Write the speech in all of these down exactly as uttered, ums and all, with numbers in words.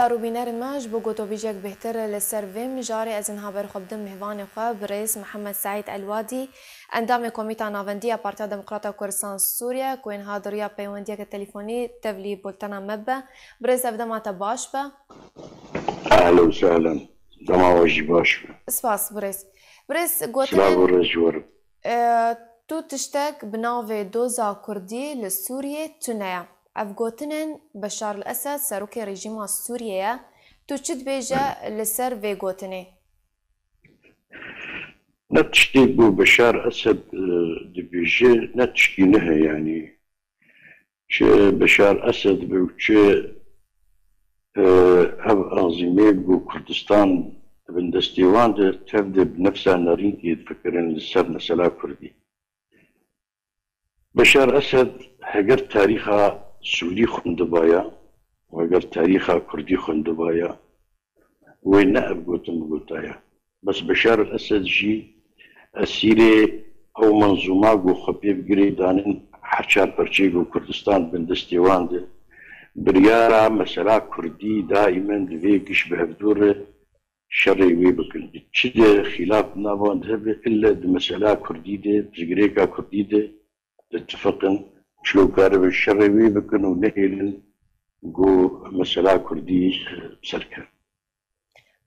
Rûbînerên me, ji bo gotobîjek bêhtir li ser vê mijarê ez ê niha ber xwe bidim mêvanê xwe, birêz Mihemed Seîd Elwadî, endamê Komîta Navendî ya Partiya Demokrata Kurdistan Sûriye, ku ên ha di riya peywendiyeke telîfonî tevlî bultena me bibe. Birêz, ev dema te baş be. Ehlen û sehlen. Dema we jî baş be. Spas, birêz. Birêz, gotinên Silav û rêz ji we re. E, tu tiştek bi navê doza Kurdî li Sûriyê tune ye. Ev gotinên Beşar el-Esed, serokê rejîma Sûriyê ye. Tu çi dibêje li ser vê gotinê? Ne tiştê ku Beşar Esed, e, dibêje, ne tiştî nû ye, yanî. Çi Beşar Esed be û çi, e, ev anzîmê ku Kurdistan di bin destê wan de, tev de bi nefsa nerîn tê difikirin li ser mesela Kurdî. Beşar Esed heger tarîxa Sûrî xwendibaya û heger tarîxa Kurdî xwendibaya, wê ne ev gotin bigotaya. Bes Beşar Esed jî esîrê ew menzûma ku xwe pê bi girê danin her çar perçeyê ku Kurdistan bin destê wan de, biryara mesela Kurdî daîmen divê giş bi hevdû re şerê wê bikin. Çi de xîlaf nava de hebe, ille di mesela Kurdî de, pirsgirêka Kurdî de, ditifiqin, çilo karibe şerê wê bikin û nehêlin ku mesela Kurdî, e, serkeve.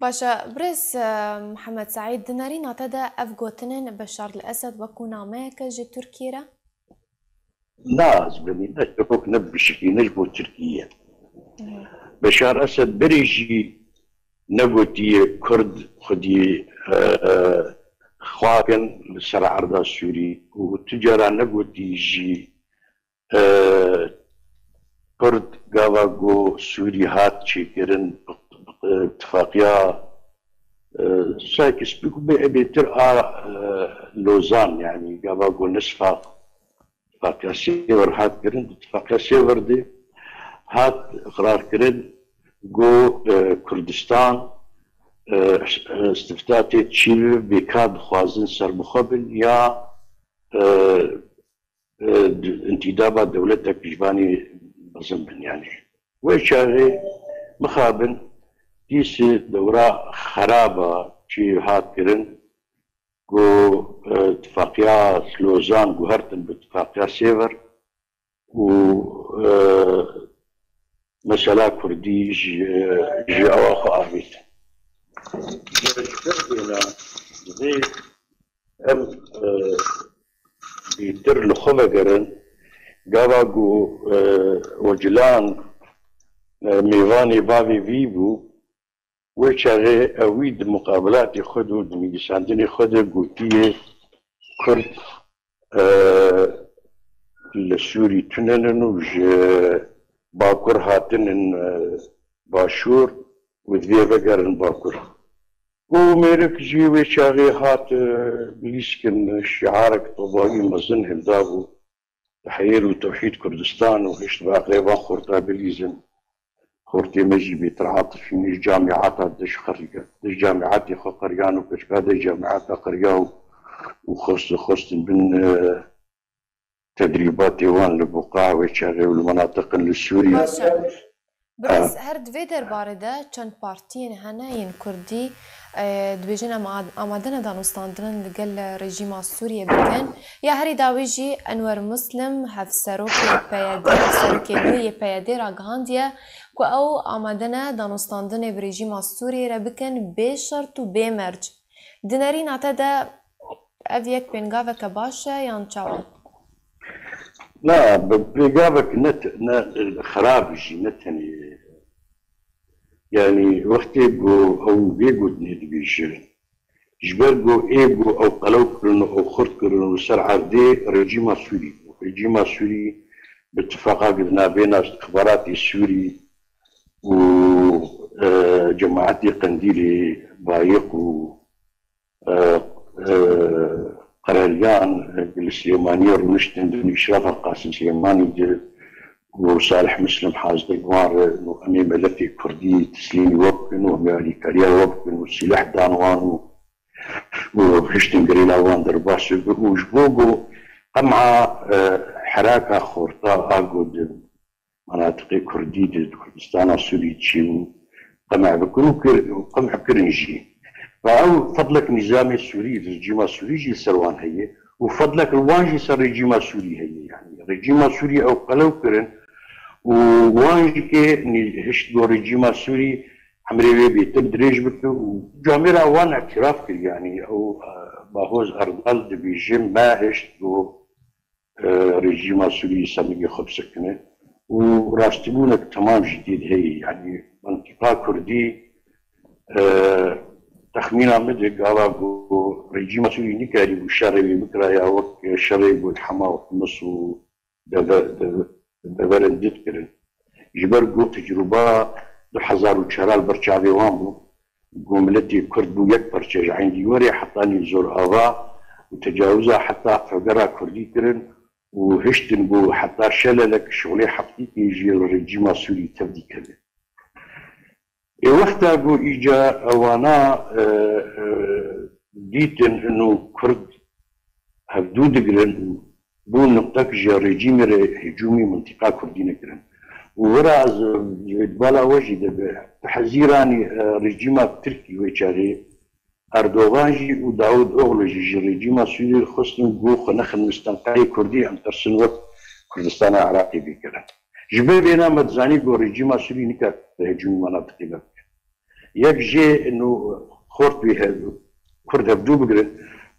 Baş e, birêz, e, Mihemed Seîd, di nerîna te de ev gotinên Beşar el-Esed wekû nameyeke ji Tirkiyê re? Na, ez benî ne çepok ne bişikî ne ji bo Tirkiye. Beşar Esed berê jî negotiye Kurd xwedî, e, e, xwakin li ser erda Sûrî û tu cara negotî jî, e, Kurd gava ku Sûrî hat çêkirin, bi, bi, tifaqiya, e, Sykes-Picot bê, bêtir a, e, Lozan, yanî gava ku ne sifaq Tifaqiya Sêver hat kirin, di Tifaqiya Sêver de hat iqrar kirin ku, e, Kurdistan, e, istifta tê çî bibe, bêka dixwazin serbixwe bin ya, e, e, di-, întîdaba dewletek ji vanî mezin bin. Yanî wê çaxê mixabin dîsê dewra xeraba çî hat kirin, ku, e, tifaqiya Lozan guhertin bi tifaqiya Sêver û, e, mesela Kurdî ji, ji awa xwe avêtin. Ji ber vêna divê em, e, bêtir li xwe vegerin, gava ku, e, Ocilan, e, mêvanê bavê vî bû, Wê çaxê ewî di muqabilatê xwe de û di nivîsandinê xwe de gotiye Kurd, e, li Sûrî tune ne û ji Bakur hatinin, e, Başûr û divê vegerin Bakur. Û mêrik jî wê çaxê hat, e, lîskin, şiarek tevayî mezin hevda bû. Heyr û tewhîd Kurdistan û hişt bi aqrê van xorta bilîzin. Xortê me jî bêtir atifî ji camîata dij qeriya, dij camîatê xwe qeriyan û keçika dij camîata qeriya û, û xwest, xwestin bin, e, tedrîbatê wan li Buqa wê çaxê û li minatiqin li Sûriye. Baş e. Birêz, her di vê derbarê de çend partiyên hene yên Kurdî, e, dibêjin em ad-, amade ne danûstandinên li gel rejîma Sûriyê bikin. Ya herî dawî jî Enwer Muslim, hevserokê P Y D, hevserokê nû yê P Y D ragihandiye ku ew amade ne danûstandinê bi rejîma Sûriyê re bikin bê şert û bê merc. Di nerîna te de ev yek pêngaveke baş e yan çawa? Na, bi pêngavek ne te-, ne, xerab jî, ne tenê. Yanî wextê ku ew vê gotinê dibêje, ji ber ku ê ku ew qelew kirin û ew xurt kirin û ser erdê rejîma Sûrî bû. Rejîma Sûrî bi tifaqa di navbêna îstixbaratê Sûrî û, e, cemaetê Qendîlê, Bayiq û, e, e, qerariyan, e, li Silêmaniyê rûniştin, di Îşrafa Qasim Silêmanî de û Salih Muslim hazir wan re û em ê miletê Kurdî teslîmî we bikin û em ê alîkariya we bikin û sîleh dan wan û, û hiştin gerîla wan derbas bibin û ji bo ku qem'a, e, heraka xorta a ku di Menatiqê Kurdî di Kurdistana Sûrî çîbû, qemeh bikin û kir-, û qemeh kirin jî. Ve ew fedlek nîzamê Sûrî, rejîma Sûrî jî li ser wan heye û fedlek li wan jî ser rejîma Sûrî heye. Yanî rejîma Sûrî ew qelew kirin û wan jî kê nî-, hişt go rejîma Sûrî emrê wê bêtir dirêj bike û camêra wan îtiraf kir. Yanî ew, e, Bahoz Erdal dibêje me hişt go e, rejîma Sûrî semigê xwe bisekine û rastîbûnek temam jî tê de heye. Yanî mentiqa kurdî, e, texmîna min de gava ku rejîma Sûrî nikarîbû şerê wê bikiraya wek şerê ku li Hema û Himis û deve-, deve-, deverên din kirin. Ji ber ku tecrûba du hezar û çar li ber çavê wan bû. Ku miletê Kurd bû yek parçe ji Eyn Dîwarê heta Nîvzor Ava û tecawiza heta Fevgera Kurdî kirin û hiştin ku heta Şelelek şolê heftîkê jî li rejîma Sûrî tevdî keve. Ê wexta ku îca ewana, e, e, dîtin ino Kurd hevdû digirin û bû nuqtek ji rejîmê re hicûmî mintîqa Kurdî nekirin. Û wira ez, e, ji bala we jî de bi hezîranî, e, rejîma Tirkî wê çaxê Erdogan jî û Dawud Oglu jî ji rejîma Sûriyê xwestin ku xwe nexin mistenqeyê Kurdî, em tirsin wek Kurdistana Iraqê bikirin. Ji ber vêna me dizanî ku rejîma Sûrî nikare hicûmî menatiqê me bike. Yek jê ino xort wî he-, Kurd hevdû bigirin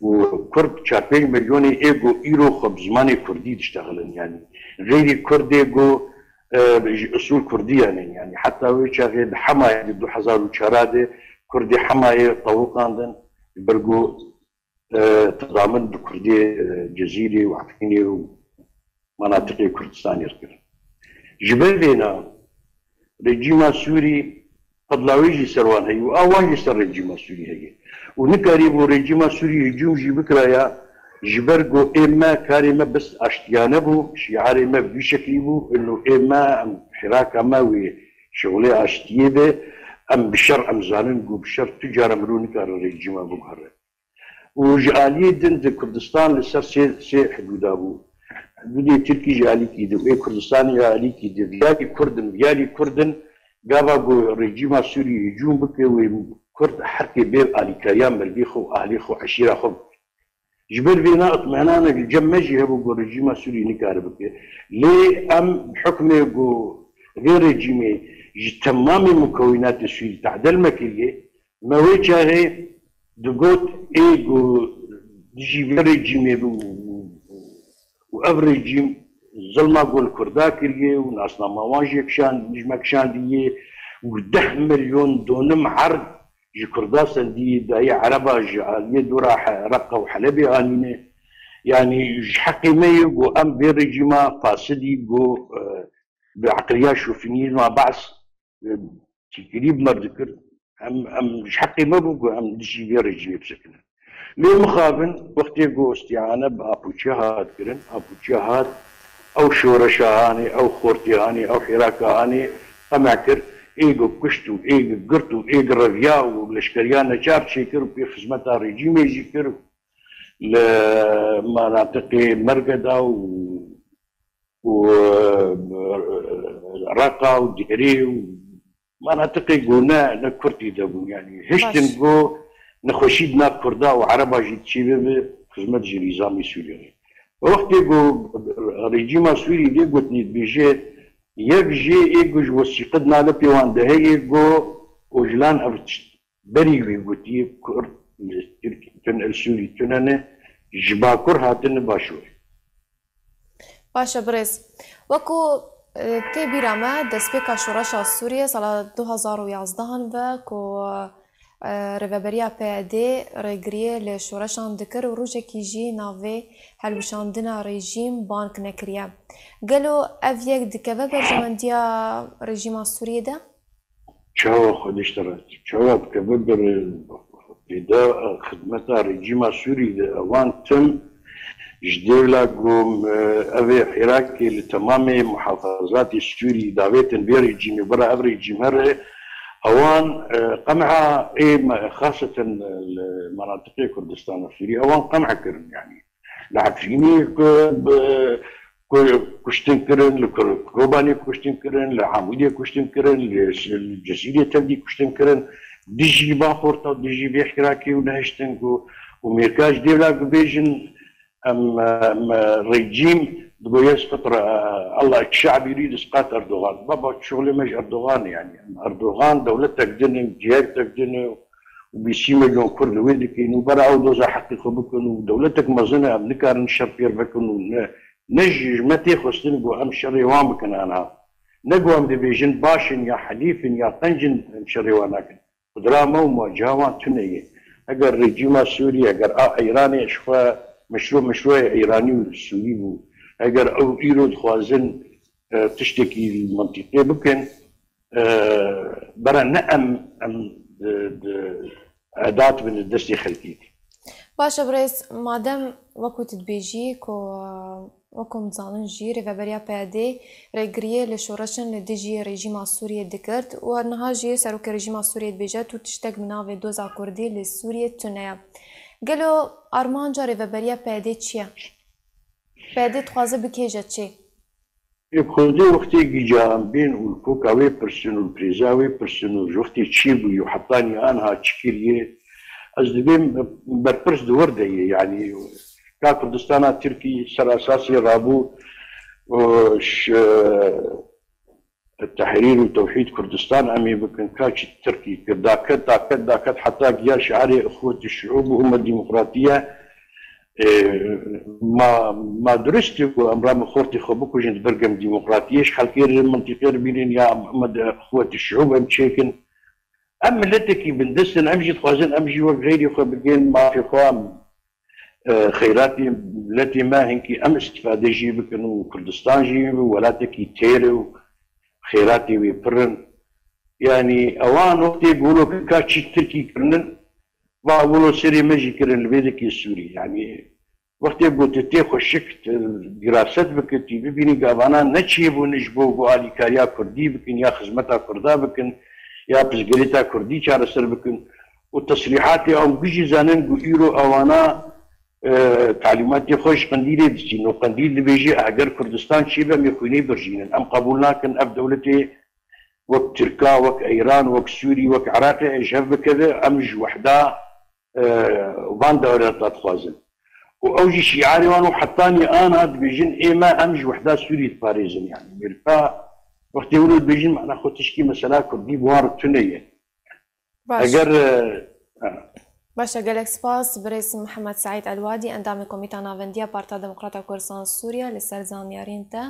û Kurd çar pênc milyonê ê ku îro xwe bi zimanê Kurdî diştexilin, yanî xeyrî Kurdê ku, e, ji usûl Kurdiyan in, yanî heta wê çaxê di Hemayê di du hezar û çar de Kurdê Hemayê tewiqandin, ji ber ku, e, tezamin bi Kurdê, e, Cezîrê û Efrînê û menatiqê Kurdistanê re kirin. Ji ber vêna rejîma Sûrî fedla wê jî ser wan heye û a wan jî ser rejîma Sûrî heye. Û nikarîbû rejîma Sûrî hicûm jî bikiraya, ji ber ku ê me, karê me bes aştiyane bû, şiarê me bi vî şeklî bû, ino ê me, em hîraka me wê şixulê aştiyê be, em bi şer em zanin ku bi şer tu cara mirov nikare rejîma biguhere. Û ji aliyê din di Kurdistan li ser sê, sê hidûda bû. Hidûdê Tirkî ji alîkî di, ê Kurdistanê ji alîkî di, viyarî Kurd in, viyarî Kurd in, gava ku rejîma Sûrî hicûm bike, wê Kurd herkê bê alîkariya mergê xwe û ahlê xwe, eşîra xwe bike. Ji ber vêna itmihenanek li cem me jî hebû ku rejîma Sûrî nikare bike. Lê em bi hukmê ku vê rejîmê ji temamê mukewînatê Sûrî tehdel me kiriye, me wê çaxê digot, ê ku dijî vê rejîmê bû û ev rejîm zilma ku li Kurda kiriye û nasnama wan jî kişand-, ji me kişandiye û deh milyon donim erd ji Kurda sendiyê dayê Ereba ji aliyê dora He-, Reqa û Helebê anîne. Yanî ji heqê me ye ku em vê rejîma fasidî ku, e, bi eqliya şofinîzma Baas, e, çîkirî bi me dikir. Em, em ji heqê me bû ku em dijî vê rejîmê bisekinin. Lê mixabin wextê ku îstîane bi Apoçiya hat kirin, Apoçiya hat, ew şoreşa anê, ew xortê anê, ew hêraka anê qemeh kir, ê ku kuşt û ê ku girt û ê ku reviya û leşkeriya neçar çêkir û pê xizmeta rejîmê jî kir li menatiqê Mergeda û û, e, Reqa û Dêrê û menatiqê ku ne, ne Kurd tê de bûn. Yanî hiştin Baş. ku nexweşî di nav Kurda û Ereba jî çêbibe, xizmet ji nîzamê Sûriyê re. Wextê ku rejîma Sûrî vê gotinê dibêje, yek jê ê ku ji wesîqe di nalê pê wan de heye ku Ocalan ev tişt berî wî gotiye, Kurd li Tirkî tune, li Sûrî tune ne, ji Bakur hatine Başûrê. Baş e birêz. Wekû, e, tê bîra me, destpêka şoreşa Sûriyê sala du hezar û yazdehan ve ku, e, rêveberiya P Y D rêgiriyê li şoreşan dikir û rojekî jî navê helwişandina rejîm bang nekiriye. Gelo ev yek dikeve berjewendiya rejîma Sûriyê de? Çawa xwedî ji te re, çawa dikeve ber pêda xidmeta rejîma Sûrî de? Ewan tim ji dêvla ku, e, ev ê Îrakê li temamê muhafazatê Sûrî davêtin vê rejîmê, bira ev rejîm here, ewan, e, qemha ê me, xaseten li menatiqê Kurdistana Sûrî, ewan qemh kirin, yanî. Li Efrînê ku bi, ku-, kuştin kirin, li Kur-, Kobanê kuştin kirin, li Amûdê kuştin kirin, li, li Cizîrê tevdî kuştin kirin. Dijî van xorta, dijî vê hîrakê û nehiştin ku û Mêrka ji dêvla bibêjin, em, em, rejîm digoye sqit re, Allah şe'bî yurîd isqat Erdogan. Baba şuxulê me ji Erdogan e yani. Em Erdogan dewletek din e, cihek din e û bîsî milyon Kurd li wê dikin û bera ew doza heqî xwe bikin û dewletek mezin e, em nikarin şer pêr vekin û ne, ne ji, ji me tê xwestin ku em şerê wan bikin ana. Ne ku em dibêjin baş in ya helîf in ya qenc in, em şerê wan nakin. Qudra me û maciha wan tune ye. Eger rejîma Sûrî, eger a Îranê ji xwe meşru, meşruê Îranî û Sûrî bû, eger ew îro dixwazin, e, tiştekî li mintîqê bikin, e, bera ne em, em di, di edat bin destê xelkê. Baş e birêz, madem wekû tu dibêjî ku, e, wekû em dizanin jî rêveberiya P Y D'ê rêgiriyê li şoreşên li dijî rejîma Sûriyê dikirt û her niha jî serokê rejîma Sûriyê dibêje tu tiştek bi navê doza Kurdî li Sûriyê tune ye. Gelo armanca rêveberiya P Y D'ê çi ye? P Y D dixwaze bikêje çi? Ê Kurdê wextê gîca em bên û li koka wê pirsin û li prêza wê pirsin û ji wextê çêbûyî û hetanî anha çi kiriye, ez dibêm berpirs di wir de ye. Yanî ka Kurdistana Tirkî ser esasê rabû, e, ş-, e, Tehrîr û Tewhîd Kurdistan em ê bikin, ka çi Tirkî kir, daket, daket, daket heta giya şiarê Ixwetî Şiûb û Huma Demokratî ye. Ê, ma, ma durist e ku em ramin xortê xwe bikujin di ber gem demokratiyê, ji xelkê re, mintîqê re bînin ya em, em de xwetî şiûb em çêkin. Em miletekî bindest in, em jî dixwazin em jî wek xeyrî xwe bigên mafê xwe, em, e, xeyratê miletê me hinkî em îstîfade jî bikin û Kurdistan jî welatekî têr e û xeyratê wê pir in. Yanî ewan wextê golo ka çî Tirkî kirinin, va wilo serê me jî kirin li vê dikê Sûrî. Yanî wextê ku tu tê xweşik, tu diraset bike, tu bibînî gavana neçêbûne ji bo ku alîkariya Kurdî bikin ya xizmeta Kurda bikin ya pirsgirêta Kurdî çareser bikin û tesrîhatê ew gijî zanin ku îro ewana, e, talîmatê xwe ji Qendîlê dicîn û Qendîl dibêje eger Kurdistan çêbe em ê xwînê birjînin. Em qebûl nakin ev dewletê wek Tirka, wek Îran, wek Sûrî, wek Iraqê ji hev bikeve, em ji wehda, e, van dewleta dixwazin. Û ew jî şiarê wan û hetanî anha dibêjin ê me em ji wehda Sûrî diparêzin. Yanî Mêrka wextê wilo dibêjin mana xwe tişkî mesela Kurdî bi wan re tune ye. Baş. Eger, e, ha. Baş e, gelek spas. Birêz Mihemed Seîd Elwadî, endamê Komîta Navendiya Partiya Demokrata Kurdistan Sûriye li ser zanyariyên te.